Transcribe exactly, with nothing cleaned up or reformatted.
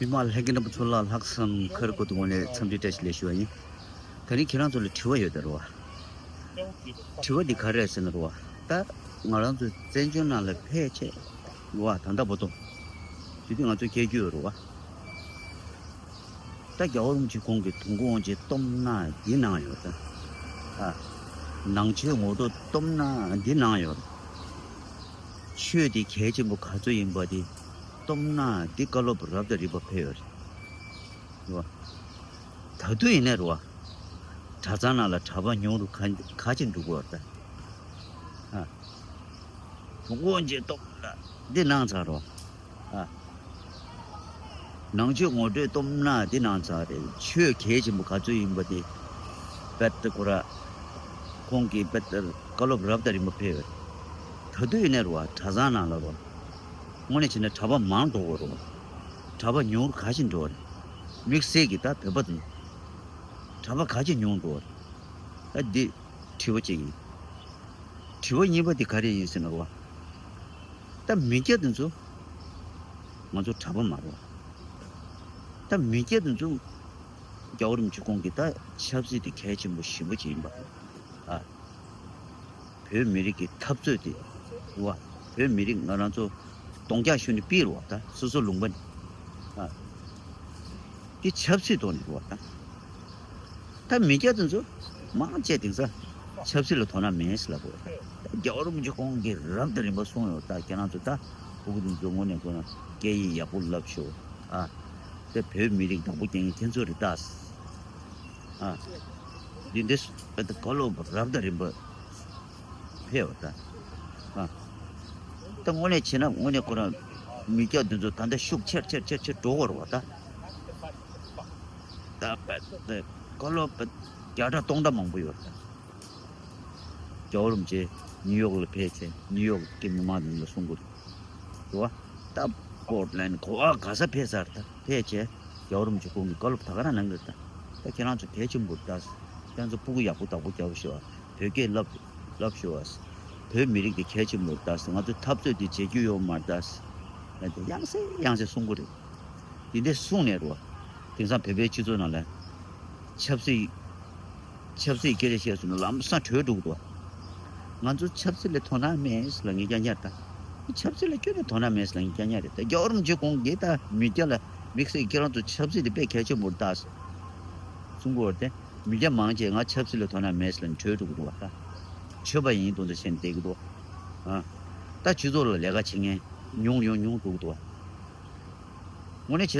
མི་མང་ལྷན་རྒྱས་རྣམ་པ་ཚོ་ལ་ལྷག་བསམ་ཁ་རི་སྐོར་དུ་ངོས་ནས་འཚམས་འདྲི་བཀྲ་ཤིས་བདེ་ལེགས་ཞུ་བ་ཡིན། ད་རིང་ཁྱེད་རང་ཚོ་ལ་དྲི་བ་ཡོད་དེ་རེད་བ། དྲི་བ་འདི་ག་རེ་རེད་ཟེར་ན་རེད་བ། ད་ང་རང་ཚོ་བཙན་བྱོལ་ནང་ལ་ཕེབས་བྱས་རེད་བ། ད་ལྟ་བར་དུ་དེ་དུས་ང་ཚོ་སྐད་རྒྱུ་ཡོད་རེད་བ། ད་རྒྱལ་བ་རིན་པོ་ཆེ་ཁོང་གིས་དུས་འཁོར་དབང་ཆེན་སྟོབས་ནག་འདི་གནང་ཡོད་ད། ཨ། ནང་ཆོས་ངོ་སྤྲོད་སྟོབས་ནག་འདི་གནང་ཡོད། ཆོས་འདི་གལ་ཆེན་པོ་ག་ཚོད་ཡིན་པ་འདི་སྟོབས་ནག་འདི་བཀའ་སློབ་རབ་དང་རིམ་པ་ཕེབས་ཡོད་རེད་བ། ད་དུང་ཡིན་ནའི་རེད་བ། གྲྭ་ཚང་ནང་ལ་གྲྭ་པ་ཉུང་རུ་ག་ག་ཅིག་འགྲོ་གི་ཡོད་རེད་ད། ཨ། དུས་འཁོར་དབང་ཆེན་སྟོབས་ནག་འདི་གནང་ཚར་རེད་བ། ཨ། ནང་ཆོས་ངོ་སྤྲོད་སྟོབས་ནག་འདི་གནང་ཚར་རེད། ཆོས་གལ་ཆེན་པོ་ག་ཚོད་ཡིན་པ་དེ་རྦད་དེ་ཁོ་ར་ཁོང་གིས་རྦད་དེ་བཀའ་སློབ་རབ་དང་རིམ་པ་ཕེབས་ཡོད་རེད། ད་དུང་ཡིན་ནའི་རེད་བ། གྲྭ་ཚང་ནང་ལ་རེད་བ། དངོས་གནས་བྱས་ན་གྲྭ་པ་མང་འགྲོ་གི་རེད་བ། གྲྭ་པ་ཉུང་རུ་ག་ཅིག་འགྲོ་བ་རེད། དམིགས་བསལ་གྱི་ད་བོད་པ་དེ་གྲྭ་པ་ག་ཅིག་ཉུང་འགྲོ་བ་རེད། ད་འདི་དྲི་བ་གཅིག་ཡིན། དྲི་བ་གཉིས་པ་དེ་ག་རེ་ཡིན་ཟེར་ན་རེད་བ། ད་མི་སྐྱ་དེ་ཚོ་ང་ཚོ་གྲྭ་པ་མ་རེད་བ། ད་མི་སྐྱ་དེ་ཚོ་རྒྱལ་བ་རིན་པོ་ཆེ་ཁོང་གིས་ད་ཆབ་སྲིད་དེ་གལ་ཆེན་པོ་ཞེ་པོ་ཅིག་ཡིན་པ། ཨ། བོད་མི་རིགས་ཀྱི་འཐབ་རྩོད་དེ་རེད་བ། བོད་མི་རིགས་ང་རང་ཚོ་གདོང་རྒྱག་ཞུ་ནས་ཕུད་རེད་བ། ད་སོ་སོ་ལུང་པ་ནས། ཨ། དེ་ཆབ་སྲིད་ཐོག་ནས་རེད་བ་ད། ད་མི་སྐྱ་དེ་ཚོ་མང་ཆེ་དེང་སང་ཆབ་སྲིད་ལ་དོ་སྣང་མེད་ཟེར་ལབ་དགོས་རེད། རྒྱལ་བ་རིན་པོ་ཆེ་ཁོང་གིས་རབ་དང་རིམ་པ་གསུངས་ཡོད་ད། ཁྱེད་རང་ཚོ་ད་ཕྲུ་གུ་དེ་ཚོ་དངོས་གནས་དགོས་ན་སྐད་ཡིག་ཡག་པོ་བསླབ་ཤོག་ཨ། དེ་བོད་མི་རིགས་བདག་པོ་རྒྱག་མཁན་དེ་ཚོ་རེད་ད། ཨ། འདི་འདྲ་བཀའ་སློབ་རབ་དང་རིམ་པ་ཕེབས་པ་ད། ཨ། ད་དངོས་གནས་བྱས་ན་དངོས་གནས་ཁོ་རང་མི་སྐྱ་འདི་ཚོ་ད་ལྟ་ཤུགས་ཆེར་ཆེར་ཆེར་ཆེར་འགྲོ་གི་རེད་བ་ད། ད་བཀའ་སློབ་བརྒྱ་ཕྲག་སྟོང་ཕྲག་མང་པོ་ཡོད་རེད་ད། རྒྱལ་བ་རིན་པོ་ཆེ་ནིའུ་ཡོག་ལ་ཕེབས་བྱས་ནིའུ་ཡོག་གི་མི་མང་དེ་ཚོ་ལ་གསུང་གི་རེད། རེད་བ། ད་པོར་ཊི་ལེན་ག་བ་ག་ས་ཕེབས་ཚར་ད། ཕེབས་བྱས་རྒྱལ་བ་རིན་པོ་ཆེ་ཁོང་གིས་བཀའ་སློབ་ད་ག་རང་གནང་གི་རེད་ད། ད་ཁྱེད་རང་ཚོ་གལ་ཆེན་པོ་རེད་ད། ཁྱེད་རང་ཚོ་ཕྲུ་གུ་ཡག་པོ་བདག་པོ་རྒྱབ་ཤོག་བོད་སྐད་བསླབ་བསླབ་ཤོག་བོད་མི་རིགས་དེ་གལ་ཆེན་པོ་རེད་ད། ང་ཚོ་འཐབ་རྩོད་དེ་བྱེད་རྒྱུ་ཡོད་མ་རེད་ད། ཡང་སེ་ཡང་སེ་གསུང་གི་རེད། དེ་འདྲས་གསུངས་ནས་རེད་བ། དེང་སང་བོད་པའི་སྤྱི་ཚོགས་ནང་ལ་ཆབ་སྲིད་ཆབ་སྲིད་སྐད་ཆ་བཤད་སོང་ན་ལམ་སང་བྲོས་འགྲོ་གི་འདུག་ང་ཚོ་ཆབ་སྲིད་ལ་དོ་སྣང་མེད་ཟེར་ལབ་མཁན་རྐྱང་རྐྱང་རེད་ད། ཆབ་སྲིད་ལ་ཁྱོན་ནས་དོ་སྣང་མེད་ཟེར་ལབ་མཁན་རྐྱང་རྐྱང་རེད་ད། རྒྱལ་བ་རིན་པོ་ཆེ་ཁོང་གིས་ད་མི་སྐྱ་ལ་དམིགས་བསལ་ཁྱེད་རང་ཚོ་ཆབ་སྲིད་དེ་དཔེ་གལ་ཆེན་པོ་རེད་ད་གསུང་གི་ཡོད་རེད་དེ། མི་སྐྱ་མང་ཆེ་ང་ཆབ་སྲིད་ལ་དོ་སྣང་མེད་ཟེར་ལབ་ནས་བྲོས་འགྲོ་གི་འདུག་བ་ད། ཆོས་པ་ཡིན་མདོག་མདོག་བྱས་ནས་བསྡད་ཀྱི་འདུག་ཨ། ད་སྤྱི་ཚོགས་ལ་ལས་ཀ་བྱེད་མཁན་ཉུང་ཉུང་ཉུང་འགྲོ་གི་འདུག་བ། དངོས་གནས་བྱས་